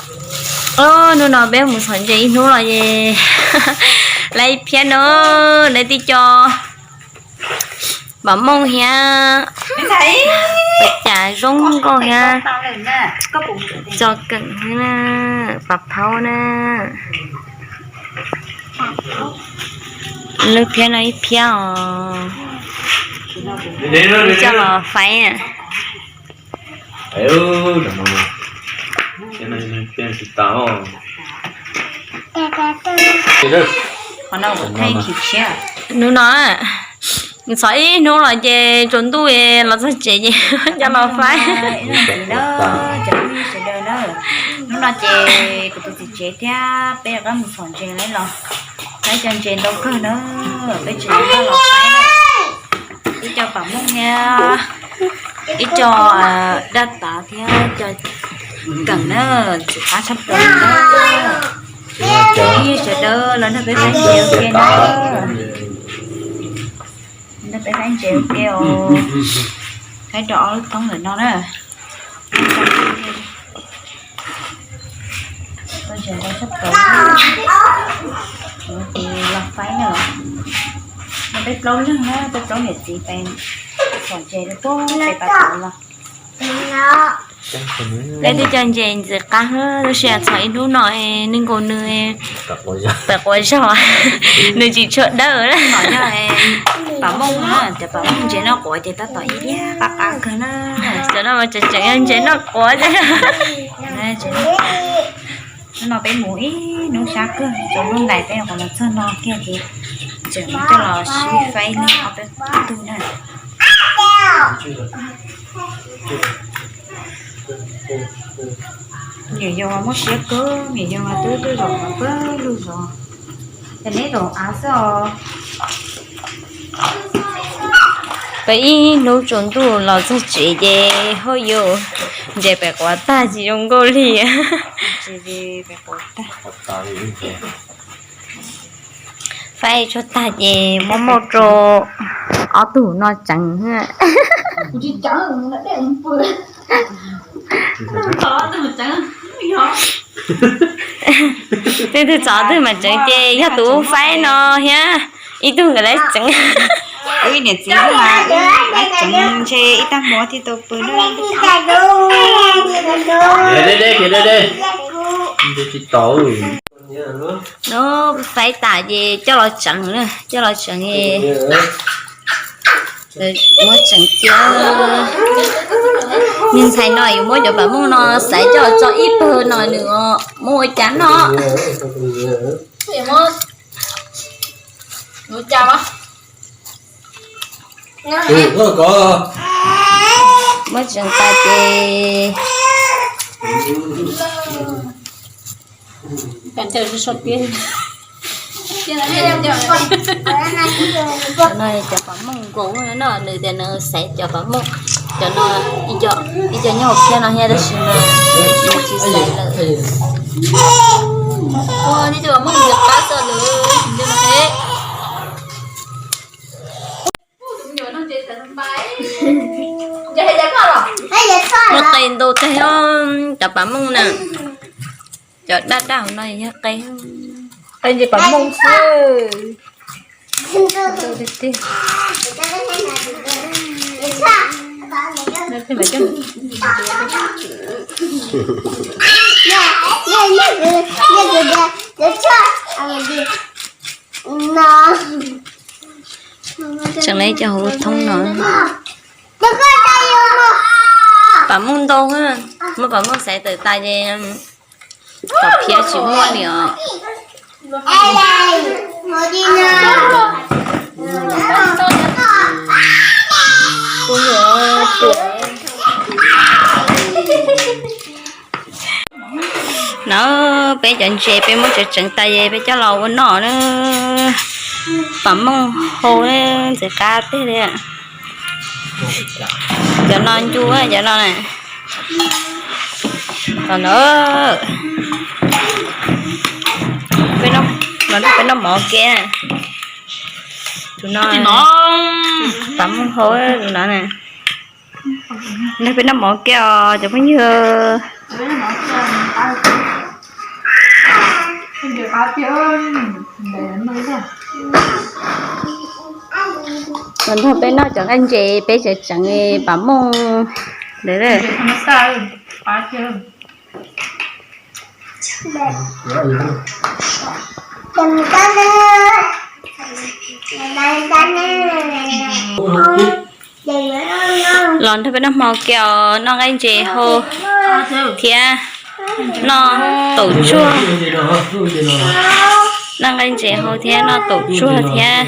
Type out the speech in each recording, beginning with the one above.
Hnub no peb mus txhom ntses ib hnub los es lawv ib phiab no, lawv tib co pam mooj thiab cas zoo nkauj thiab, tso keem thiab na, pam phaub na. Lub phiab no ib phiab os, coj los faib. Hnub no txhom ib hnub los ces tsaus ntuj los txog tsev ces coj los faib. Hnub no ces kuv tus txiv tsev thiab peb rov qab mus txhom ntses los, lawv cov ntses ntau kawg na, peb tseem coj los faib na. Ib co pam mooj thiab ib co daj tav thiab co keem na, ntxim qab tshaj plaws na. Sawv daws los nrog peb faib ntses ua ke na, nrog peb faib ntses ua ke os. Faib rau ob lub thoob ntawm no na. Tau ntses ntau tshaj plaws, los faib na. No peb plaub leeg na, peb plaub niam txiv pem txhom ntses rau pem pas tod los. Peb twb cov ntses ntxim qab lub sij hawm txhom ib hnub no, nws nkaus nws tawm quav zog, nws tsis tshua dawb. Pam mooj, cov pam mooj ntses noj quav ces tab tom ib liag qab qab kawg na. Cov no mas tseem tseem yog ntses noj quav. Hnub no peb mus ib hnub sab kawg, tsaus ntuj ntais peb qhov los txog no kiag ces tseem coj los sib faib li ob peb tug na. Niam yau muaj siab kawg, niam yau mas twb twb zaum pawg lug zov, ces neb zaum av xwb os. Peb ib hnub tsaus ntuj los txog tsev ces hauj yus ntses pem quav tag tsis zoo nkauj li. Faib tsuag tag ces muab muab rau ob tug no tseev. Tej tug txov twg mas tseev ces yog tus faib no thiab ib tug nkawd lawv tseev. Wb niam txiv wb mas wb tseev ntshe ib tag hmo thiaj tau pw na. Faib tas ces coj los tseev na, coj los tseev, muab tseev cia. Niag ntxhais no yuav muab cov pam mooj no xaiv coj los tso ib pawg no nws muab ua cas noj. Muab tseev tas ces no cov pam mooj nkaus no, nws tias nws xaiv cov pam mooj, cov no ib co nyob hauv phiab no thiab tab sis mas nws tsis xaiv lawm. Ua cov pam mooj ntxim qab txog lawm. Muaj qe ntau tag cov pam mooj na. Cov daj daj hauv no yog qe, qe ntses pam mooj xwb. Tseem li cov hauv thoob no. Pam mooj ntau, muab pam mooj xaiv tawm tas ces tom phiab tsis muaj li os. No peb cov ntses peb muab tseev tseev tas es peb coj los ua noj na. Pam mooj hau ntxim qab tiag li. Cov no ncu cov no na. Tom no peb noj mov ke. Tus no pam mooj hau tus no na. Nrog peb noj mov ke os cov phooj ywg. Los nrog peb noj cov nqaij ntses, peb tseem tseem pam mooj ntawd. Los nrog peb noj hmo ke os, noj nqaij ntses hau thiab noj taum tsuag. Noj nqaij ntses hau thiab noj taum tsuag thiab.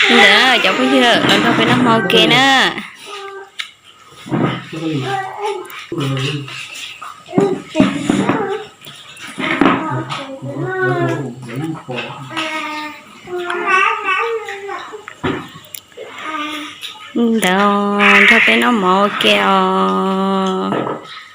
Ntawd cov phooj ywg, los nrog peb noj hmo ke na. Ntawd nrog peb noj mov ua ke os.